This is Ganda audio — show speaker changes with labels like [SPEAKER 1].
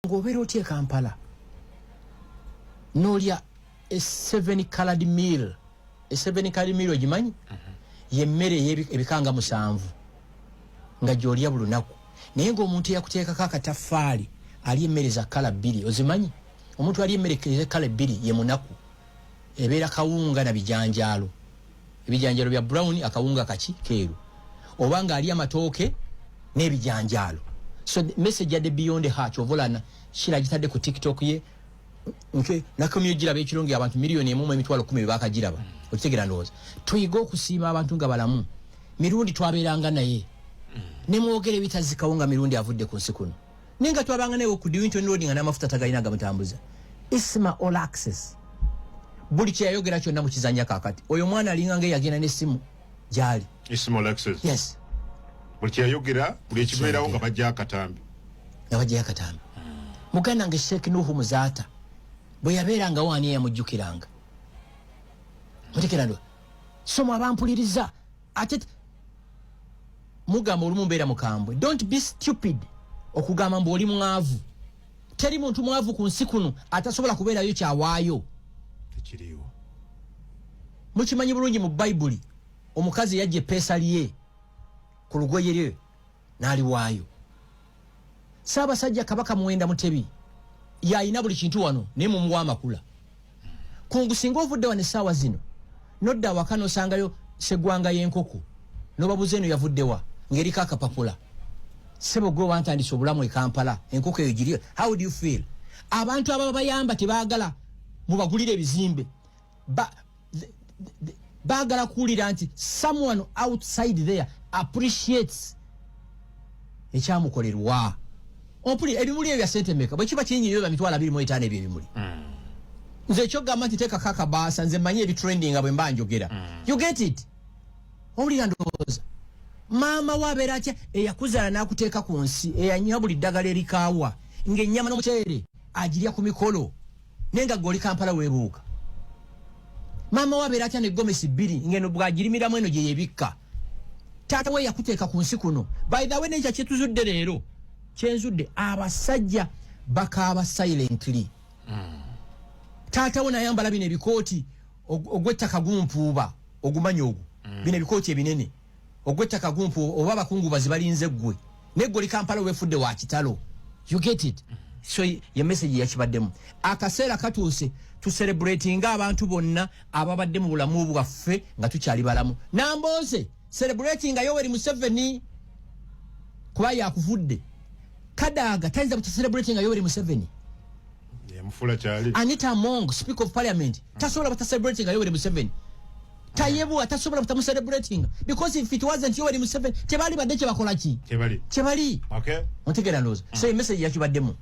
[SPEAKER 1] Ng'obeera otya e Kampala n'olya a seven colored meal? A seven colored meal ogimanyi? Yemmere ebikanga 7 nga gy'olya buli lunaku, naye ng'omuntu eyakuteekako akataffaali ali emmere za colour bbiri. Ozimanyi? Omuntu ali emmere eza colour bbiri ye munaku. Ebeera kawunga na bijanjaalo, ebijanjaalo bya brown, akawunga kaki keeru, oba nga ali amatooke n'ebijanjaalo. So the message yadde beyond her. Kyovolana kira gitadde ku TikTok ye nke nakomye giraba ekirungi, abantu 1,110,000 bakagiraba. Okitegeera? Ndowooza tuyige okusiima abantu nga balamu. Mirundi twabeeranga naye nemwogera ebitazikawo nga Mirundi avudde ku nsi kuno, naye nga twabanga naye ku Dewinton Road nga n'amafuta tagalina gamutambuza. Isma All Access, buli kyeyayogera kyonna mukizanya. Kakati oyo omwana alinga nga eyagenda n'essimu gyali.
[SPEAKER 2] Isma All Access.
[SPEAKER 1] Yes.
[SPEAKER 2] Buli kyeyayogera, buli ekibeerawo nga bajja akatambi.
[SPEAKER 1] Nga bajjayo akatambi. Muganda nge Sheekh Nuhu Muzaata bwe yabeerangawo, ani eyamujjukiranga? Mutekera ndo so mwe abampuliriza, ate mugamba olumu mbeera mukambwe. Don't be stupid okugamba mbu oli mwavu. Teri muntu mwavu ku nsi kuno atasobola kubeerayo kyawaayo.
[SPEAKER 2] Tekiriiwo.
[SPEAKER 1] Mukimanyi bulungi, mu Bayibuli omukazi yajja epeesa lye ku lugoye lye n'aliwaayo. Ssaabasajja Kabaka Muwenda Mutebi yayina buli kintu wano, naye mumuwa amakula kungu. Singa ovudde wano essaawa zino nodda awaka nosangayo segwanga y'enkoko, nobabuza eno yavuddewa ng'eriko akapapula, sebo gwe wantandisa obulamu e Kampala, enkoko eyo giri, how do you feel? Abantu ababa bayamba tebaagala mubagulire ebizimbe. Baagala kuwulira nti someone outside there appreciates ekyamukolerwa. Ompuli ebimuli ebyo bya sente meka? Bwe kiba kinyinyi bya 25,000 ebyo ebimuli. Nze ekyogamba nti teekako akabaasa, nze mmanyi ebitrendinga bwe mba njogera. You get it? Owulira? Ndowooza maama we abeera atya eyakuzaala n'akuteeka ku nsi, eyanywa buli ddagala erikaawa, ng'ennyama n'omuceere agirya ku mikolo, naye nga gwe oli Kampala weebuuka? Maama we abeera atya negomesi bbiri ng'eno bw'agirimiramu eno gye yebikka? Taata we yakuteeka ku nsi kuno. By the way, nekya kyetuzudde leero, kyenzudde, abasajja bakaaba silently. Taata we nayambala bino ebikooti ogw'ettaka gumpuuba, ogumanyi ogwo, bino ebikooti ebinene ogw'ettaka gumpuuba, oba abakungubazi balinze ggwe, naye gwe oli Kampala weefudde wa kitalo. You get it? So ye message yakibaddemu. Akaseera katuuse tucelebratinga abantu bonna ababadde mu bulamu bwaffe nga tukyali balamu. Nambooze, celebratinga Yoweri Museveni kuba yakuvudde. Kadaga tayinza butacelebratinga Yoweri Museveni.
[SPEAKER 2] Yamufula kyali.
[SPEAKER 1] Anita Among, Speaker of Parliament, tasobola butacelebratinga Yoweri Museveni. Tayebwa tasobola butamucelebratinga, because if it wasn't Yoweri Museveni, tebali badde kyebakola ki.
[SPEAKER 2] Kyebali.
[SPEAKER 1] Kyebali. Ontegeera? Ndowooza so emessage yakibaddemu.